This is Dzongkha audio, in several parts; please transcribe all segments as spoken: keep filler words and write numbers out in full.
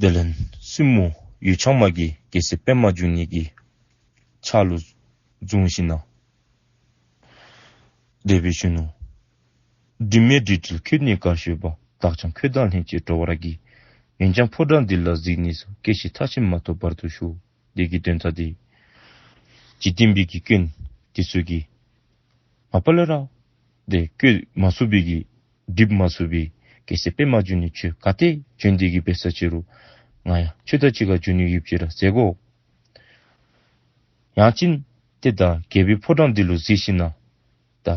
དེ་ལས་བཙུན་མོ་འོད་འཆང་མ་གིས་རྒྱལ་སྲས་པདྨ་འབྱུང་གནས་ཀྱི་ཕྱག་ལུ་བཟུང་ཞིནམ་ལས་དེ་སྦེ་ཞུ་ནུག། དྲི་མེད་རི་ཁྲོད་ཁྱོད་ནི་གར་བཞུད་པ། བདག་ཀྱང་ཁྱོད་དང་ལྷན་ཅིག་འགྲོ་བར་བགྱི། འོན་ཀྱང་ཕོ་བྲང་འདི་ལ་གཟིགས་ནས་སུ། སྐྱེ་ཤི་མཐའ་ཆེན་མ་ཐོབ་བར་དུ་བཞུགས། དེ་གི་དོན་དག་འདི་འཇིག་རྟེན་པའི་གི་སྐྱོན་འདི་ཚུ་གིས་མ་པ་ལས་ར་དེ་བཀོད་མ་ཚུགས་པའི་གི་སྒྲིབ་མ་ཚུགས་པའི་རྒྱལ་སྲས་པདྨ་འབྱུང་གནས་ཁྱོད་ག་ཏེ་བྱོན་ཏེ་གི་འབད་ས་ཅི་རུང་ང་ཡང་ཁྱོད་དང་གཅིག་ཁར་འབྱོན་ནི་ཡོདཔ་ཅིག་ར་མཛད་དགོ། ཡང་ཅིན་ཏེ་ད་རྒྱལ་པོའི་ཕོ་བྲང་འདི་ལུ་གཟིགས་ཞིནམ་ལས་ད་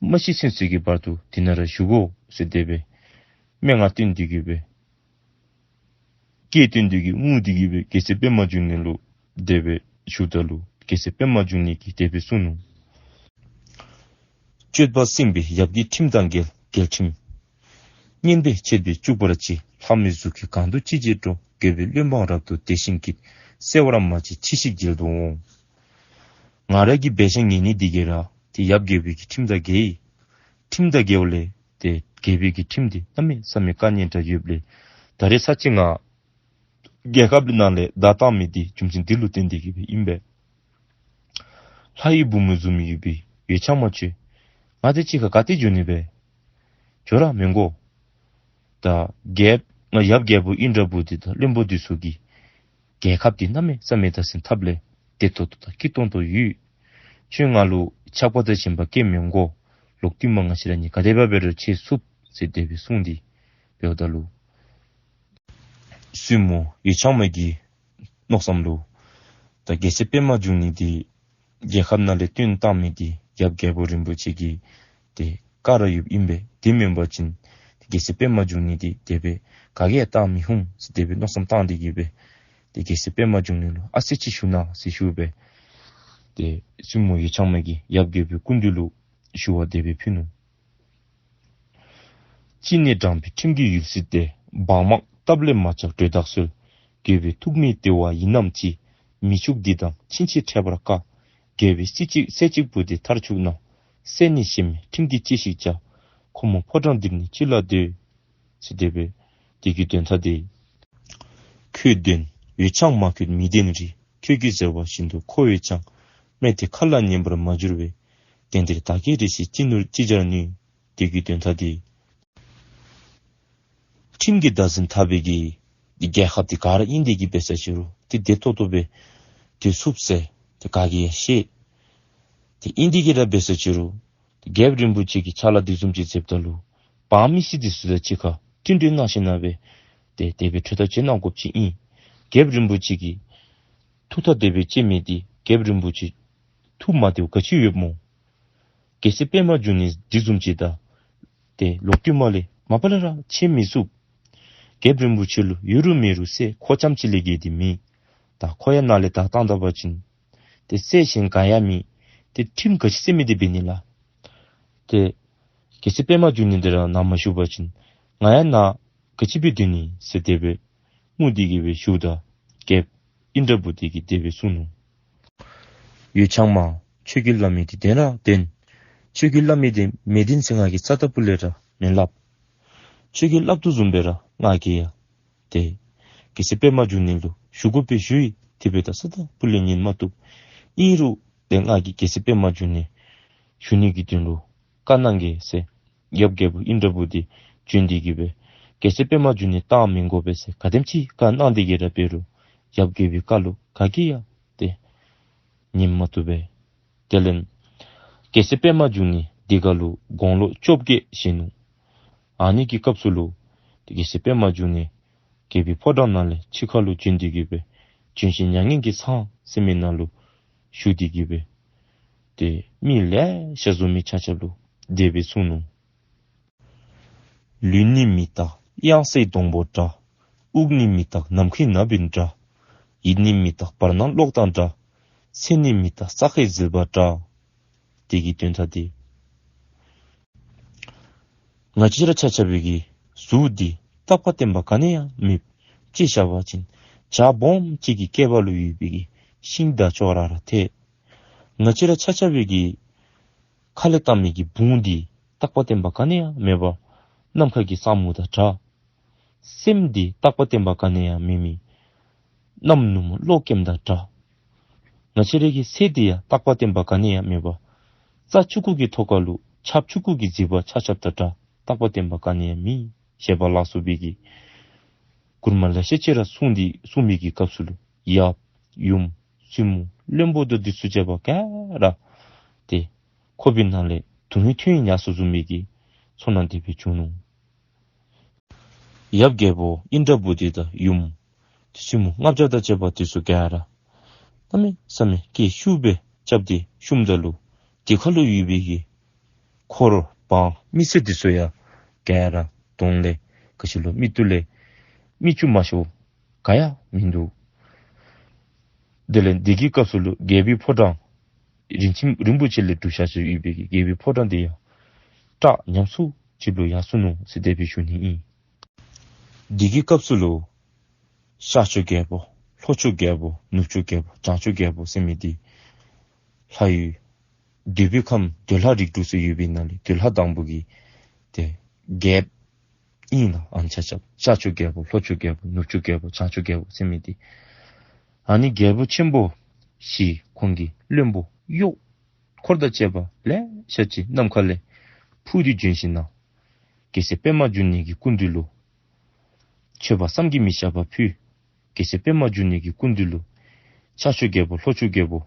མ་ཤི་ཚུན་ཚོད་ཀྱི་བར་དུ་འདི་ནང་ར་བཞུགས་དགོ་ཟེར་དེ་སྦེ་སྨྲེ་སྔགས་བཏོན་ཏེ་གི་སྦེ་སྐད་བཏོན་ཏེ་གི་ངུ་སྟེ་གི་སྦེ་རྒྱལ་སྲས་པདྨ་འབྱུང་གནས་ལུ་དེ་སྦེ་ཞུཝ་ད་ལུ་རྒྱལ་སྲས་པདྨ་འབྱུང་གནས་ཀྱིས་དེ་སྦེ་གསུངས་ནུག། སྤྱོད་པ་སྲིང་བའི་ཡབ་ཀྱི་ཁྲིམས་དང་འགལ། འགལ་ཁྲིམས་ངན་པས་ཆད་པས་གཅུགས་པར་བྱེད། ལྷ་མིའི་གཟུགས་ཀྱིས་གང་དུ་ཅི་བྱེད་འགྲོ། རྒོད་པའི་བློན་འབངས་རབ་ཏུ་དེ་བཞིན་ཀྱིས། གསོད་པར་མ་བྱེད་ཕྱིས་ཤིག་མཇལ་དུ་འོང་། ང་ར་གི་འབད་བཞག་ངན་ནི་འདི་གིས་ར་ཏེ་ཡབ་རྒྱལ་པོའི་གི་ཁྲིམས་དང་འགལ་ཡི། ཁྲིམས་དང་འགལཝ་ལས་ཏེ་རྒྱལ་པོའི་གི་ཁྲིམས་འདི་གནམ་མེད་ས་མེད་དཀའ་ངལ་འདྲ་ཡོདཔ་ལས་ད་རེས་ཚར་གཅིག་ང་རྒྱལ་ཁབ་ནང་ལས་བརྡ་བཏང་མི་འདི་རྒྱུ་མཚན་འདི་ལུ་བརྟེན་ཏེ་གི་སྦེ་ཨིན་པས། ལྷ་ཡི་བུ་མོ་བཟུམ་ཡོད་པའི་འོད་འཆང་མ་ཁྱོད་ང་དང་གཅིག་ཁར་ག་ཏེ་འགྱོ་ནི་སྦེ། འགྱོ་ར་མི་དགོ། ད་རྒྱལཔོ་ང་ཡབ་རྒྱལ་པོ་ཨིནྡྲ་བྷུ་ཏི་དང་བློན་པོ་འདི་ཚུ་གིས་རྒྱལ་ཁབ་འདི་གནམ་མེད་ས་མེད་བདག་འཛིན་འཐབ་ལས་བདེ་ཏོག་ཏོ་དང་སྐྱིད་ཏོང་ཏོ་ཡོད། ཁྱོད་ང་ལུ་ཆགས་པ་དང་ཞེན་པ་སྐྱེ་མི་དགོ། ལོག་སྟེ་མ་ང་བཅས་ར་གཉིས་ག་དེ་སྦེ་འབད་རུང་འཕྱད་ཚུགས་ཟེར་དེ་སྦེ་གསུངས་ཏེ་འབདཝ་ད་ལུ་བཙུན་མོ་འོད་འཆང་མ་གི་མནོ་བསམ་ལུ་ད་རྒྱལ་སྲས་པདྨ་འབྱུང་གནས་འདི་རྒྱལ་ཁབ་ནང་ལས་བཏོན་བཏང་མི་འདི་ཡབ་རྒྱལ་པོ་རིན་པོ་ཆེ་གི་ཏེ་བཀའ་ར་ཡོདཔ་ཨིན་པས། དེ་མེན་པ་ཅིན་རྒྱལ་སྲས་པདྨ་འབྱུང་གནས་འདི་དེ་སྦེ་ག་གིས་ཡང་བཏང་མི་འོང་ཟེར་དེ་སྦེ་མནོ་བསམ་བཏང་སྟེ་གི་སྦེ་ཏེ་རྒྱལ་སྲས་པདྨ་འབྱུང་གནས་ལུ་ཨ་ཙི་ཅིག་བཞུགས་གནང་ཟེར་ཞུ་སྦེ་ཏེ་བཙུན་མོ་འོད་འཆང་མ་གིས་ཡབ་རྒྱལ་པོའི་སྐུ་མདུན་ལུ་ཞུ་བ་དེ་སྦེ་ཕུལ་ནུག། ཅི་ནས་དྲངས་པའི་ཁྲིམས་ཀྱི་ཡུལ་སྲིད་དེ། བག་མ་བཏབ་ལས་མ་ཆགས་གྲོས་དག་སྲོལ། རྒོད་པའི་ཐུགས་མི་བདེ་བ་ཡིན་ནམ་ཅི། མི་ཕྱུགས་འདི་དང་ཕྱིན་ཆད་འཕྲད་པར་དཀའ། རྒོད་པའི་སྲས་གཅིག་སྲས་གཅིག་པུ་དེ་མཐར་ཆུག་ན། བསད་ནས་གཞན་མི་ཁྲིམས་འདི་ཅི་ཞིག་བྱ། ཁོ་མོ་ཕོ་བྲང་འདིར་ནི་ཅི་ལ་སྡོད། ཟེར་དེ་སྦེ་དེ་གི་དོན་དག་འདི། ཁྱོད་དོན་འོད་འཆང་མ་ཁྱོད་མི་བདེན་རི། ཁྱོད་ཀྱིས་ཟེར་བ་བཞིན་དུ་ཁོ་འོད་འཆང་། སྨྲས་ཏེ་ཁ་ལ་ཉན་པར་མ་གྱུར་པས། དེ་འདིར་བདག་གིས་རེ་ཞིག་ཅི་ནུས་ཅི་བྱར་ནུས། དེ་གི་དོན་དག་འདི། ཁྲིམས་ཀྱིས་བདག་འཛིན་འཐབ་པའི་གི་འདི་རྒྱལ་ཁབ་འདི་ག་ར་ཨིན་དེ་གི་འབད་ས་ཅི་རུང་འདི་བདེ་ཏོག་ཏོ་སྦེ་སྡོད་ཚུགས་ཟེར་ཏེ་ག་གིས་ཡང་ཤེས། ཏེ་ཨིན་དེ་གི་ར་འབད་ས་ཅི་རུང་རྒྱལཔོ་རིན་པོ་ཆེ་གིས་ཕྱག་ལཱ་འདི་བཟུམ་ཅིག་མཛདཔ་ད་ལུ་འབངས་མི་སེར་འདི་ཚུ་དང་གཅིག་ཁར་བསྟུན་གྲོས་གནང་ཞིནམ་ལས་ཏེ་དེ་སྦེ་གྲོས་ཐག་བཅད་གནང་དགོཔ་ཅིག་ཨིན། རྒྱལཔོ་རིན་པོ་ཆེ་གིས་ཐུགས་ཐག་དེ་སྦེ་བཅད་མི་འདི་རྒྱལཔོ་རིན་པོ་ཆེ་ཐུགས་མ་བདེཝ་ག་ཅི་ཡོདཔ་སྨོ། རྒྱལ་སྲས་པདྨ་འབྱུང་གནས་འདི་བཟུམ་ཅིག་དང་ཏེ་ལོག་སྟེ་མ་ལས་མ་པ་ལས་ར་འཕྱད་མི་ཚུགས། རྒྱལཔོ་རིན་པོ་ཆེ་ལུ་ཡོད་རུང་མེད་རུང་སྲས་ཁོ་རྐྱངམ་ཅིག་ལས་བརྒལ་ཏེ་མེད། ད་ཁོ་ཡང་ནཱ་ལས་བདག་བཏང་ད་པ་ཅིན་ཏེ་སྲས་གཞན་ག་ཡང་མེད། ཏེ་ཁྲིམས་ག་ཅི་ཟེར་མི་འདི་འབད་ནི་ལགས། ཏེ་རྒྱལ་སྲས་པདྨ་འབྱུང་གནས་འདི་ར་ནཱ་མ་བཞུགས་པ་ཅིན་ང་ཡང་ནཱ་ག་ཅི་སྦེ་སྡོད་ནི་ཟེར་དེ་སྦེ་ངུ་སྟེ་གི་སྦེ་བཞུགསཔ་ད་རྒྱལཔོ་ཨིནྡྲ་བྷུ་ཏི་གིས་དེ་སྦེ་གསུངས་ནུག། འོད་འཆང་མ། ཁྱོད་ཀྱིས་སླབ་མི་འདི་བདེན་ར་བདེན། ཁྱོད་ཀྱིས་སླབ་མི་འདི་མི་བདེན་ཟེར་ང་གིས་རྩ་དང་སྤུ་ལས་ར་མི་སླབ། ཁྱོད་ཀྱིས་སླབ་དོ་བཟུམ་སྦེ་ར་ང་གིས་ཡང་ཏེ་རྒྱལ་སྲས་པདྨ་འབྱུང་གནས་ལུ་ཞུ་དགོ་པའི་ཞུ་ཡི། དེ་སྦེ་ད་རྩ་དང་སྤུ་ལས་ཉན་མ་བཏུབ། ཨིན་རུང་ཏེ་ང་གིས་རྒྱལ་སྲས་པདྨ་འབྱུང་གནས་ཞུ་ནི་གི་དོན་ལུ་བཀའ་གནང་གེ་ཟེར་ཡབ་རྒྱལ་པོ་ཨིནྡྲ་བྷུ་ཏི་བྱོན་ཏེ་གི་སྦེ་རྒྱལ་སྲས་པདྨ་འབྱུང་གནས་བཏང་མི་དགོ་པས་ཟེར་ག་དེམ་ཅིག་བཀའ་གནང་སྟེ་གི་ར་འབད་རུང་ཡབ་རྒྱལ་པོའི་བཀའ་ལུ་ག་གིས་ཡང་ཏེ་ཉན་མ་བཏུབ་པས། དེ་ལས་རྒྱལ་སྲས་པདྨ་འབྱུང་གནས་འདི་ཁར་ལུ་དགུང་ལོ་བཅོ་བརྒྱད་བཞེས་ནུག། ཨ་ནི་གི་སྐབས་སུ་ལུ་ཏེ་རྒྱལ་སྲས་པདྨ་འབྱུང་གནས་རྒྱལ་པོའི་ཕོ་བྲང་ནང་ལས་ཕྱི་ཁར་ལུ་བྱོན་ཏེ་གི་སྦེ་ལྗོན་ཤིང་མྱ་ངན་གྱི་ཚང་ཟེར་མི་ནང་ལུ་བཞུགས་ཏེ་གི་སྦེ་ཏེ་མི་ལེ་ཤ་འཛོམས་མི་ཆ་ཁྱབ་ལུ་དེ་སྦེ་གསུངས་ནུག། ལུས་ནི་མི་རྟག་གཡང་སའི་སྡོང་པོ་འདྲ། དབུགས་ནི་མི་རྟག་ནམ་མཁའི་ན་བུན་འདྲ། ཡིད་ནི་མི་རྟག་བར་སྣང་གློག་དང་འདྲ། ཚེ་ནི་མི་རྟག་ས་གའི་ཟིལ་པ་འདྲ། དེ་གི་དོན་དག་འདི། ང་བཅས་ར་ཆ་ཁྱབ་ཀྱི་གཟུགས་འདི་རྟག་པ་བརྟན་པ་ག་ནི་ཡང་མེད། ཅིག་བཞག་པ་ཅིན་བྱག་སྦོམ་ཅིག་གི་སྐེད་པ་ལུ་ཡོད་པའི་གི་ཤིང་དང་ཅོག་ར་ར་འཐད། ང་བཅས་ར་ཆ་ཁྱབ་ཀྱི་ཁ་ལས་བཏང་མི་གི་བུང་འདི་རྟག་པ་བརྟན་པ་ག་ནི་ཡང་མེད་པར་ནམ་མཁའ་གི་ས་སྨུག་དང་འདྲ། སེམས་འདི་རྟག་པ་བརྟན་པ་ག་ནི་ཡང་མེད་མི་གནམ་ནུབ་མོ་གློག་སྐྱེམས་དང་འདྲ། ང་བཅས་རའི་གི་ཚེ་འདི་ཡང་རྟག་པ་བརྟན་པ་ག་ནི་ཡང་མེད་པར་རྩྭ་ཆུང་ཀུ་གི་ཐོག་ཁ་ལུ་ཆརཔ་ཆུང་ཀུ་གི་རྫིག་པ་ཆརཔ་རྐྱབ་དང་འདྲ། རྟག་པ་བརྟན་པ་ག་ནི་ཡང་མེད། ཞེས་པ་ལ་སོགས་པའི་གི་མགུར་མ་ལེ་ཤ་ཅིག་ར་གསུངས་ཏེ་གསུངས་མི་གི་སྐབས་སུ་ལུ་ཡབ་ཡུམ་བཙུན་མོ་བློན་པོ་དང་འདི་ཚུ་བཅས་པ་ག་ར་ཏེ་ཁོག་པའི་ནང་ལས་དུང་ཡང་ཐོན་ཡར་སོ་བཟུམ་མའི་གི་ཚོར་སྣང་དེ་སྦེ་བྱུང་ནུག། ཡབ་རྒྱལ་པོ་ཨིནྡྲ་བྷུ་ཏི་དང་ཡུམ་བཙུན་མོ་ལྔ་བརྒྱ་དང་བཅས་པ་འདི་ཚུ་ག་ར་གནམ་མེད་ས་མེད་སྐད་ཤུགས་སྦེ་རྐྱབ་སྟེ་བཤུམ་ད་ལུ་དེ་ཁ་ལུ་ཡོད་པའི་གི་འཁོར་འབངས་མི་སེར་འདི་ཚུ་ཡང་ག་ར་གདོང་ལས་ག་ཅི་ལོ་མིག་ཏོ་ལས་མིག་ཆུ་མ་ཤོར་ག་ཡང་མིན་འདུག། དེ་ལས་འདི་གི་སྐབས་སུ་ལུ་རྒྱལ་པོའི་ཕོ་བྲང་རིན་ཆེན་རིན་པོ་ཆེ་ལས་གྲུབ་བཞག་ཅིག་ཡོད་པའི་གི་རྒྱལ་པོའི་ཕོ་བྲང་འདི་ཡང་བཀྲག་ཉམས་སུ་ཅིག་ལུ་ཡར་སོ་ནུག་ཟེར་དེ་སྦེ་ཞུ་ནི་ཨིན། འདི་གི་སྐབས་སུ་ལུ་ཤར་ཕྱོགས་རྒྱལ་པོ་ལྷོ་ཕྱོགས་རྒྱལ་པོ་ནུབ་ཕྱོགས་རྒྱལ་པོ་བྱང་ཕྱོགས་རྒྱལ་པོ་ཟེར་མི་འདི་ལྷ་ཡུལ་འདོད་པའི་ཁམས་འདོད་ལྷ་རིགས་དྲུག་ཟེར་ཡོད་པའི་ནང་ལས་འདོད་ལྷ་དང་པོ་གི་ཏེ་རྒྱལཔོ་ཨིན་ལགས། ཨ་ནི་ཆ་ཁྱབ་ཤར་ཕྱོགས་རྒྱལ་པོ་ལྷོ་ཕྱོགས་རྒྱལ་པོ་ནུབ་ཕྱོགས་རྒྱལ་པོ་བྱང་ཕྱོགས་རྒྱལ་པོ་ཟེར་མི་འདི། ཨ་ནི་རྒྱལ་པོ་ཆེན་པོ་བཞི་ཁོང་གི་བློན་པོ་གཡོག་འཁོར་དང་བཅས་པ་ལེ་ཤ་ཅིག་ནམ་མཁའ་ལས་འཕུར་ཏེ་བྱོན་ཞིནམ་ལས་རྒྱལ་སྲས་པདྨ་འབྱུང་གནས་ཀྱི་སྐུ་མདུན་ལུ་མཆོད་པ་བསམ་གྱིས་མི་ཁྱབ་པ་ཕུལ། རྒྱལ་སྲས་པདྨ་འབྱུང་གནས་ཀྱི་སྐུ་མདུན་ལུ་ཤར་ཕྱོགས་རྒྱལ་པོ་ལྷོ་ཕྱོགས་རྒྱལ་པོ་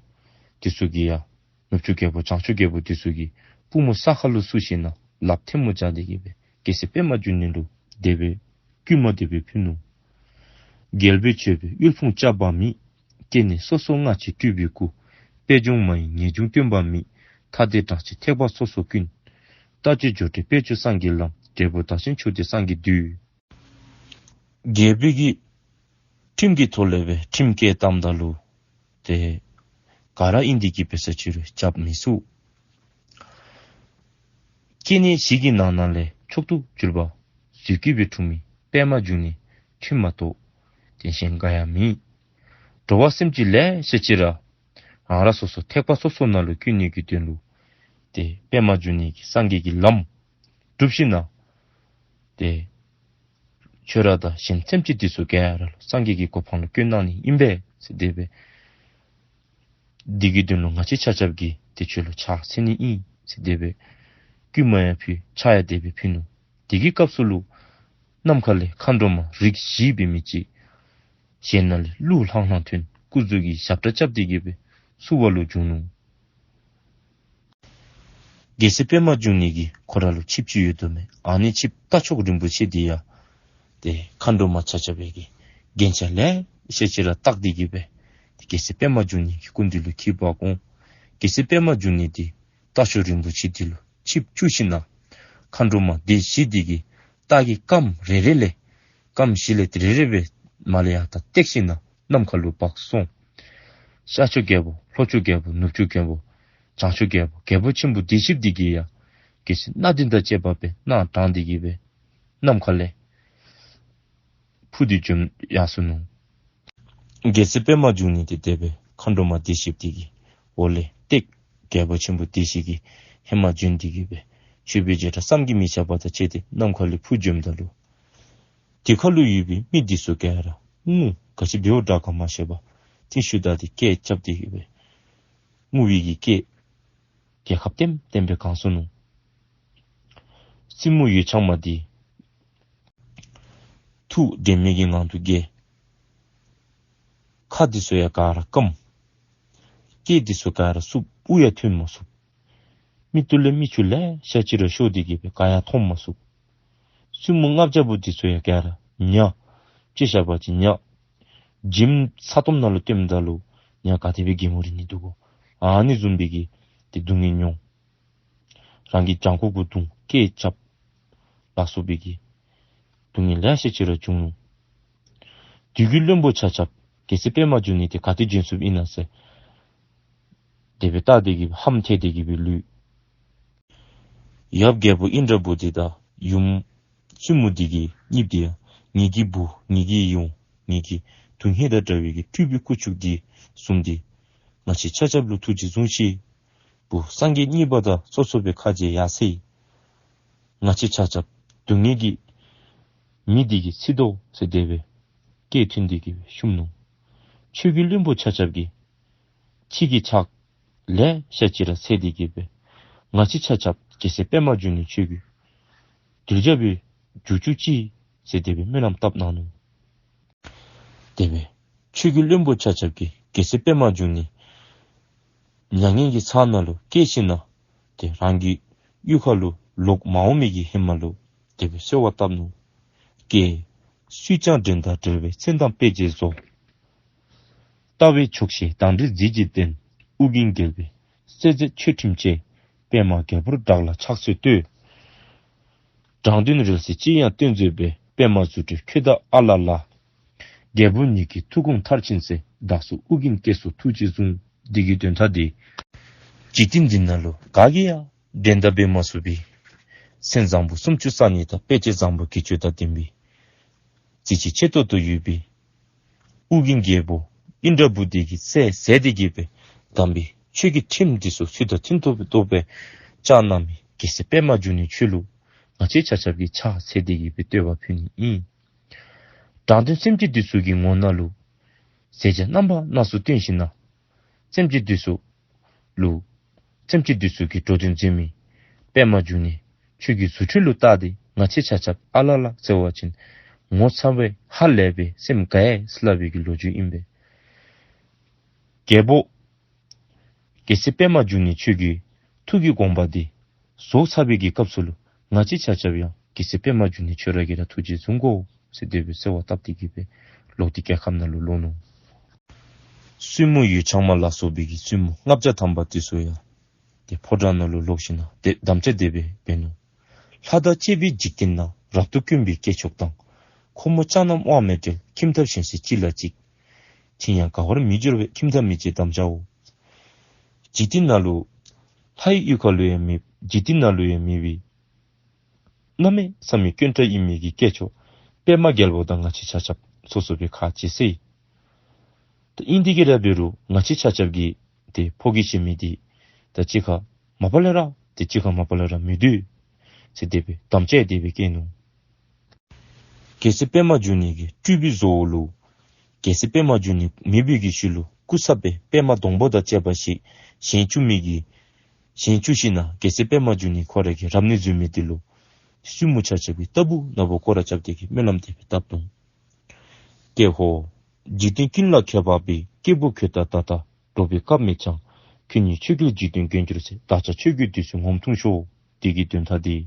འདི་ཚུ་གིས་ཡང་ནུབ་ཕྱོགས་རྒྱལ་པོ་བྱང་ཕྱོགས་རྒྱལ་པོ་འདི་ཚུ་གིས་པུས་མོ་ས་ཁ་ལུ་བཙུགས་ཞིནམ་ལས་ལགཔ་ཐལ་མོ་སྦྱར་ཏེ་གི་སྦེ་རྒྱལ་སྲས་པདྨ་འབྱུང་གནས་ལུ་དེ་སྦེ་བསྐུལ་མ་དེ་སྦེ་ཕུལ་ནུག། རྒྱལ་པོས་མཆོད་པའི་དབུལ་ཕོངས་བཅག་པ་མེད། སྐྱེ་གནས་སོ་སོར་སྔ་ཕྱི་སྤྲུལ་པའི་སྐུ། དཔལ་འབྱུང་མ་ཡིན་ངེས་འབྱུང་སྟོན་པ་མེད། ཐ་དད་གྲངས་ཅན་ཐེག་པ་སོ་སོར་ཀུན། ལྟ་སྤྱོད་སྦྱོར་སྒྲོལ་དཔལ་སྤྱོད་སངས་རྒྱས་ལམ། འབྲས་བུ་བདག་གཞན་མཆོག་ལྡན་སངས་རྒྱས་འདུས། རྒྱལ་པོའི་གི་ཁྲིམས་ཀྱི་ཐོག་ལས་སྦེ་ཁྲིམས་བཀལ་བཏངམ་ད་ལུ་ཏེ་ག་ར་ཨིན་ཏེ་གི་སྦེ་ས་ཅིག་རུང་རྐྱབ་མི་ཚུགས། སྐྱེ་གནས་བཞི་གི་ནང་ན་ལས་མཆོག་ཏུ་གྱུར་པ་རྫུས་སྐྱེས་སྦེ་འཁྲུངས་མི་པདྨ་འབྱུང་གནས་ཁྲིམས་མ་གཏོགས་ཏེ་གཞན་ག་ཡང་མེད། འགྲོ་བ་སེམས་ཅན་ལེ་ཤ་ཅིག་ར་རང་རང་སོ་སོ་ཐེག་པ་སོ་སོ་ནང་ལུ་བཀོད་ནི་གི་དོན་ལུ་ཏེ་པདྨ་འབྱུང་གནས་ཀྱིས་སངས་རྒྱས་ཀྱི་ལམ་སྒྲུབ་ཞིནམ་ལས་ཏེ་ཁྱོད་ར་དང་གཞན་སེམས་ཅན་འདི་ཚུ་ག་ར་ལུ་སངས་རྒྱས་ཀྱི་གོ་འཕང་ལུ་བཀོད་གནང་ནི་ཨིན་པས་ཟེར་དེ་སྦེ། འདི་གི་དོན་ལུ་ང་བཅས་ཆ་ཁྱབ་ཀྱིས་ཏེ་ཁྱོད་ལུ་ཕྱག་འཚལ་ནི་ཨིན་ཟེར་དེ་སྦེ་བསྐུལ་མ་ཡང་ཕུལ། ཕྱག་ཡང་དེ་སྦེ་ཕུལ་ནུག། དེ་གི་སྐབས་སུ་ལུ་ནམ་མཁའ་ལས་མཁའ་འགྲོ་མ་རིགས་བཞི་འབད་མི་ཅིག་ཞལ་ནང་ལས་གླུ་ལྷང་ལྷང་ཐོན། སྐུ་གཟུགས་ཀྱིས་ཞབས་བྲང་རྐྱབ་སྟེ་གི་སྦེ་བསུ་བ་ལུ་བྱོན་ནུག། རྒྱལ་སྲས་པདྨ་འབྱུང་གནས་ཀྱིས་ཁོ་ར་ལུ་ཆིབས་ཅིག་ཡོད་དོ་མས། ཨ་ནི་ཆིབས་རྟ་མཆོག་རིན་པོ་ཆེ་འདི་ཡང་ཏེ་མཁའ་འགྲོ་མ་ཆ་ཁྱབ་ཀྱིས་རྒྱན་ཆ་ལེ་ཤ་ཅིག་ར་བཏགས་ཏེ་གི་སྦེ་ཏེ་རྒྱལ་སྲས་པདྨ་འབྱུང་གནས་ཀྱི་སྐུ་མདུན་ལུ་འཁྱིད་འབག་འོང་། རྒྱལ་སྲས་པདྨ་འབྱུང་གནས་འདི་རྟ་མཆོག་རིན་པོ་ཆེ་འདི་ལུ་ཆིབས་བཅུག་ཞིནམ་ལས་མཁའ་འགྲོ་མ་སྡེ་བཞི་འདི་གིས་རྟ་གི་རྐངམ་རེ་རེ་ལས་རྐངམ་བཞི་ལས་ཏེ་རེ་རེ་སྦེ་མར་ལས་ཡར་ད་བཏེགས་ཞིནམ་ལས་ནམ་མཁའ་ལུ་འབག་སོང་། ཤར་ཕྱོགས་རྒྱལ་པོ་ལྷོ་ཕྱོགས་རྒྱལ་པོ་ནུབ་ཕྱོགས་རྒྱལ་པོ་བྱང་ཕྱོགས་རྒྱལ་པོ་རྒྱལ་པོ་ཆེན་པོ་སྡེ་བཞི་འདི་གིས་ཡང་རྒྱལ་སྲིད་སྣ་བདུན་དང་བཅས་པ་སྦེ་སྣ་དྲངས་ཏེ་གི་སྦེ་ནམ་མཁའ་ལས་འཕུར་ཏེ་བྱོན་ཡར་སོ་ནུག། རྒྱལ་སྲས་པདྨ་འབྱུང་གནས་འདི་དེ་སྦེ་མཁའ་འགྲོ་མ་སྡེ་བཞི་འདི་གི་འོག་ལས་བཏེགས། རྒྱལ་པོ་ཆེན་པོ་སྡེ་བཞི་གིས་ཧེ་མ་བྱོན་ཏེ་གི་སྦེ་མཆོད་པའི་བྱེ་བྲག་བསམ་གྱིས་མི་ཁྱབ་པ་དང་བཅས་ཏེ་ནམ་མཁའ་ལས་འཕུར་བྱོནམ་ད་ལུ་དེ་ཁ་ལུ་ཡོད་པའི་མི་འདི་ཚུ་ག་ར་ངུ་ག་ཅི་འབདཝ་འདྲ་ག་མ་ཤེས་པར་ཐིག་ཤུ་བདའ་སྟེ་སྐད་རྐྱབ་སྟེ་གི་སྦེ་ངུ་བའི་གི་སྐད་རྒྱལ་ཁབ་ལྟེམ་ལྟེམ་སྦེ་གང་སོ་ནུག། བཙུན་མོ་འོད་འཆང་མ་འདི་ཐུགས་དྲན་མེད་ཀྱི་ངང་དུ་བརྒྱལ། ཁ་འདི་ཚུ་ཡང་ག་ར་སྐམ། སྐད་འདི་ཚུ་ག་ར་སུབ། དབུགས་ཡང་ཐོན་མ་ཚུགས། མིག་ཏོ་ལས་མིག་ཆུ་ལེ་ཤ་ཅིག་ར་ཤོར་ཏེ་གི་སྦེ་ག་ཡང་མཐོང་མ་ཚུགས། བཙུན་མོ་ལྔ་བརྒྱ་པོ་འདི་ཚུ་ཡང་ག་ར་ཉ་ཅིག་བཞག་པ་ཅིན་ཉ་འཇིམ་ས་སྟོངམ་ནང་ལུ་སྟོནམ་ད་ལུ་ཉ་ག་དེ་སྦེ་གད་མོ་རེག་ནི་འདུག་གོ། ཨ་ནི་བཟུམ་སྦེ་གི་ཏེ་སྡུག་བསྔལ་མྱོང་། རང་གི་བྲང་ཁོག་གུ་བརྡུང་། སྐད་རྐྱབ་ལ་སོགས་པའི་གི་སྡུག་བསྔལ་ལེ་ཤ་ཅིག་ར་བྱུང་ནུག། དེ་གི་བློན་པོ་ཆ་ཁྱབ་རྒྱལ་སྲས་པདྨ་འབྱུང་གནས་འདི་ག་ཏེ་བྱོན་སོཔ་ཨིན་ན་ཟེར་དེ་སྦེ་བལྟ་སྟེ་གི་ཧམ་ཐལ་ཏེ་གི་སྦེ་ལུས། ཡབ་རྒྱལ་པོ་ཨིནྡྲ་བྷུ་ཏི་དང་ཡུམ་བཙུན་མོ་འདི་གིས་གཉིསཔོ་འདི་ཡང་ངེ་གི་བུ་ངེ་གི་ཡུམ་ངེ་གི་དོན་ཧིང་དང་འདྲ་བའི་གི་སྤྲུལ་པའི་སྐུ་ཕྱུག་འདི་བཟུམ་འདི་ང་བཅས་ཆ་ཁྱབ་ལུ་ཐུགས་རྗེ་བཟུང་ཤིག། བུ་སངས་རྒྱས་གཉིས་པ་དང་སོ་སོ་སྦེ་ཁ་མཇལ་ཡར་སོང་ཡི། ང་བཅས་ཆ་ཁྱབ་སྡུག་བསྔལ་གྱི་ མི་འདི་གིས་འཚིག་དོ་ཟེར་དེ་སྦེ་སྐད་ཐོན་ཏེ་གི་སྦེ་བཤུམ་ནུག། ཆོས་ཀྱི་བློན་པོ་ཆ་ཁྱབ་ཀྱིས་ཁྱེད་ཀྱི་ཕྱག་ལེ་ཤ་ཅིག་ར་འཚལ་ཏེ་གི་སྦེ་ང་བཅས་ཆ་ཁྱབ་རྒྱལ་སྲས་པདྨ་འབྱུང་གནས་ཁྱོད་ཀྱི་གདུལ་བྱ་སྦེ་འགྱུར་བཅུག་ཅིག་ཟེར་དེ་སྦེ་སྨོན་ལམ་བཏབ་གནང་ནུག། དེ་སྦེ་ཆོས་ཀྱི་བློན་པོ་ཆ་ཁྱབ་ཀྱིས་རྒྱལ་སྲས་པདྨ་འབྱུང་གནས་མྱ་ངན་གྱི་ཚ་ནང་ལུ་བསྐྱལ་ཞིནམ་ལས་ཏེ་རང་གི་གཡུས་ཁ་ལུ་ལོག་མ་འོང་མི་གི་ཧེ་མ་ལུ་དེ་སྦེ་གསོལ་བ་བཏབ་ནུག། ཀྱེ། སུས་ཀྱང་འགྲན་ཟླ་བྲལ་བའི་མཚན་དང་དཔེ་བྱད་བཟོ། ལྟ་བས་ཆོག་ཤེས་དང་འདྲིས་གཟི་བརྗིད་ལྡན། ཨུ་རྒྱན་རྒྱལ་པོའི་སྲས་མཛད་ཆོས་ཁྲིམས་བཅས། པདྨ་རྒྱལ་པོར་བདག་ལ་ཕྱག་འཚལ་བསྟོད། དྲང་དོན་རིང་བསྲེལ་ཅི་ཡང་སྟོན་མཛད་པའི། པདྨ་རྫུ་འཕྲུལ་ཁྱོད་བདག་ཨ་ལ་ལ། རྒྱལ་པོ་ཉིད་ཀྱི་ཐུགས་དགོངས་མཐར་ཕྱིན་ཚེ། བདག་སོགས་ཨུ་རྒྱན་སྐྱེ་སོགས་ཐུགས་རྗེས་བཟུང་། འདི་གི་དོན་དག་འདི་འཇིག་རྟེན་འདི་ནང་ལུ་ག་གིས་ཡང་འགྲན་ཟླ་འབད་མ་ཚུགས་པའི་མཚན་བཟང་པོ་སུམ་ཅུ་རྩ་གཉིས་དང་དཔེ་བྱད་བཟང་པོ་བརྒྱད་ཅུ་དང་ལྡན་པའི་གཟི་བརྗིད་ཆེ་ཏོག་ཏོ་ཡོད་པའི་ཨུ་རྒྱན་རྒྱལ་པོ་ཨིནྡྲ་བྷུ་ཏི་གི་སྲས་མཛད་དེ་གི་སྦེ་དམ་པའི་ཆོས་ཀྱི་ཁྲིམས་འདི་ཚུ་ཚུལ་དང་མཐུན་ཏོག་ཏོ་སྦེ་བཅའ་གནང་མི་རྒྱལ་སྲས་པདྨ་འབྱུང་གནས་ཁྱོད་ལུ་ང་བཅས་ཆ་ཁྱབ་ཀྱིས་ཕྱག་འཚལ་ཏེ་གི་སྦེ་བསྟོད་པ་ཕུལ་ནི་ཨིན། དྲང་དོན་སེམས་ཅན་འདི་ཚུ་གི་ངོ་ནང་ལུ་ཟེར་བྱ་རྣམ་པ་སྣ་ཚོགས་སྟོན་ཞིནམ་ལས་སེམས་ཅན་འདི་ཚུ་ལུ་སེམས་ཅན་འདི་ཚུ་གི་འགྲོ་དོན་མཛད་མི་པདྨ་འབྱུང་གནས་ཁྱོད་ཀྱི་རྫུ་འཕྲུལ་ལུ་བལྟ་སྟེ་ང་བཅས་ཆ་ཁྱབ་ཨ་ལ་ལ་ཟེར་བ་ཅིན་ངོ་ཚ་བའི་ཧ་ལས་པའི་སེམས་དགའ་ཡི་ཟེར་སླབ་པའི་གི་ལོ་རྒྱུས་ཨིན་པས། རྒྱལ་པོ་རྒྱལ་སྲས་པདྨ་འབྱུང་གནས་ཁྱོད་ཀྱི་ཐུགས་ཀྱི་དགོངས་པ་འདི་རྫོགས་ཚར་བའི་གི་སྐབས་སུ་ལུ་ང་བཅས་ཆ་ཁྱབ་ཡང་རྒྱལ་སྲས་པདྨ་འབྱུང་གནས་ཁྱོད་ར་གིས་ར་ཐུགས་རྗེས་བཟུང་དགོ་ཟེར་དེ་སྦེ་གསོལ་བ་བཏབ་སྟེ་གི་སྦེ་ལོག་སྟེ་རྒྱལ་ཁབ་ནང་ལུ་ལོག་ནུག། བཙུན་མོ་འོད་འཆང་མ་ལ་སོགས་པའི་གི་བཙུན་མོ་ལྔ་བརྒྱ་ཐམ་པ་འདི་ཚུ་ཡང་ཏེ་ཕོ་བྲང་ནང་ལུ་ལོག་ཞིནམ་ལས་ཏེ་དམ་བཅའ་དེ་སྦེ་འབད་ནུག། ལྷ་དང་བཅས་པའི་འཇིག་རྟེན་ན། རབ་ཏུ་དཀོན་པའི་སྐྱེས་མཆོག་དང་། ཁོ་མོ་ཅག་རྣམས་དབང་མེད་བྲལ། ཁྱིམ་ཐབ་ཞིང་སྲིད་གཅིག་ལ་གཅིག། ཕྱིར་ཡང་འགལ་བར་མི་འགྱུར་བའི། ཁྱིམ་ཐབ་མི་བྱེད་དམ་བཅའ་འོ། འཇིག་རྟེན་ནང་ལུ་ལྷའི་གཡུས་ཁ་ལུ་ཡང་མེད། འཇིག་རྟེན་ནང་ལུ་ཡང་མེད་པའི་གནམ་མེད་ས་མེད་དཀོན་དྲགས་ཨིན་མི་གི་སྐྱེས་མཆོག་པདྨ་རྒྱལ་པོ་དང་ང་བཅས་ཆ་ཁྱབ་སོ་སོ་སྦེ་ཁ་གྱེས་ཟེར། ད་ཨིན་དེ་གི་ར་འབད་རུང་ང་བཅས་ཆ་ཁྱབ་ཀྱིས་ཏེ་ཕོ་རྒྱས་ཅིག་མི་འདི་ད་གཅིག་ཁར་མ་པ་ལས་ར་ཏེ་གཅིག་ཁར་མ་པ་ལས་ར་མི་སྡོད་ཟེར་དེ་སྦེ་དམ་བཅའ་དེ་སྦེ་བཀལ་ནུག། རྒྱལ་སྲས་པདྨ་འབྱུང་གནས་ཀྱི་སྤྲུལ་པའི་བཟོ་བོ་ལུ་རྒྱལ་སྲས་པདྨ་འབྱུང་གནས་མེད་པའི་གི་ཤུལ་ལུ་སྐུ་ཚབ་སྦེ་པདྨ་སྡོང་པོ་དང་བཅས་པ་ཞིག་བཞེངས་བཅུག་མི་གི་བཞེངས་བཅུག་ཞིནམ་ལས་རྒྱལ་སྲས་པདྨ་འབྱུང་གནས་ཁོ་ར་གིས་རབ་གནས་འཛོལ་མི་འདི་ལུ་བཙུན་མོ་ཆ་ཁྱབ་ཀྱིས་ལྟ་བུ་ན་བུ་སྐོར་ར་རྐྱབ་སྟེ་གི་སྨོན་ལམ་དེ་སྦེ་བཏབ་ནུག། ཀྱེ་ཧོ། འཇིག་རྟེན་ཀུན་ལ་ཁྱད་པར་བའི། སྐྱེས་བུ་ཁྱོད་ལྟར་ད་ལྟ། འགྲོ་བའི་སྐབས་མེད་ཀྱང་། ཁྱོད་ཉིད་ཆོས་ཀྱི་འཇིག་རྟེན་མགོན་གྱུར་ཚེ། བདག་ཅག་ཆོས་ཀྱི་དུས་སུ་ངོམས་ཐུང་ཤོས། འདི་གི་དོན་དག་འདི།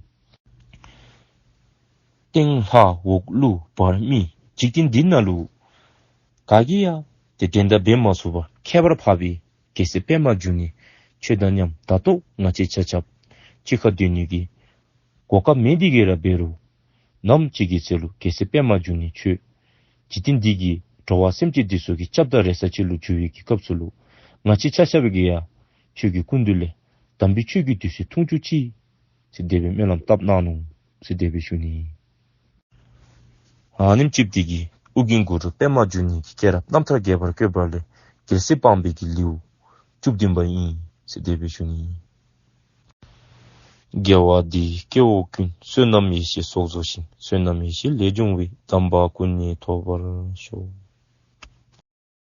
སྟེང་ལྷ་འོག་ཀླུ་བར་མི། འཇིག་རྟེན་འདི་ནང་ལུ་ག་གིས་ཡང་ཏེ་འགྲན་ཟླ་འབད་མ་ཚུགས་པར་ཁྱད་པར་འཕགས་པའི་རྒྱལ་སྲས་པདྨ་འབྱུང་གནས་ཁྱོད་དང་མཉམ་ད་ལྟོ་ང་བཅས་ཆ་ཁྱབ་གཅིག་ཁར་སྡོད་ནི་གི་གོ་སྐབས་མེད་དེ་གི་ར་འབད་རུང་ནམ་ཅིག་གི་ཚེ་ལུ་རྒྱལ་སྲས་པདྨ་འབྱུང་གནས་ཁྱོད་འཇིག་རྟེན་འདི་གི་འགྲོ་བ་སེམས་ཅན་འདི་ཚུ་གི་སྐྱབས་དང་རེ་ས་ཅིག་ལུ་འགྱུར་བའི་གི་སྐབས་སུ་ལུ་ང་བཅས་ཆ་ཁྱབ་ཀྱིས་ཡང་ཁྱོད་ཀྱི་སྐུ་མདུན་ལས་དམ་པའི་ཆོས་ཀྱི་དུས་སུ་ཐུང་ཅུ་ཅིག་ཟེར་དེ་སྦེ་སྨོན་ལམ་བཏབ་གནང་ནུག་ཟེར་དེ་སྦེ་ཞུ་ནི། ཨ་ནེམ་ཅིག་འདི་གིས་ཨོ་རྒྱན་གུ་རུ་པདྨ་འབྱུང་གནས་ཀྱི་སྐྱེས་རབས་རྣམ་ཐར་རྒྱས་པར་བཀོད་པ་ལས་རྒྱལ་སྲས་སྤངས་པའི་གི་ལེའུ་བཅུ་བདུན་པ་ཨིན་ཟེར་དེ་སྦེ་ཞུ་ནི། དགེ་བ་འདིས་སྐྱེ་བོ་ཀུན། བསོད་ནམས་ཡེ་ཤེས་ཚོགས་རྫོགས་ཤིང་། བསོད་ནམས་ཡེ་ཤེས་ལས་བྱུང་བའི། དམ་པ་སྐུ་གཉིས་ཐོབ་པར་ཤོག།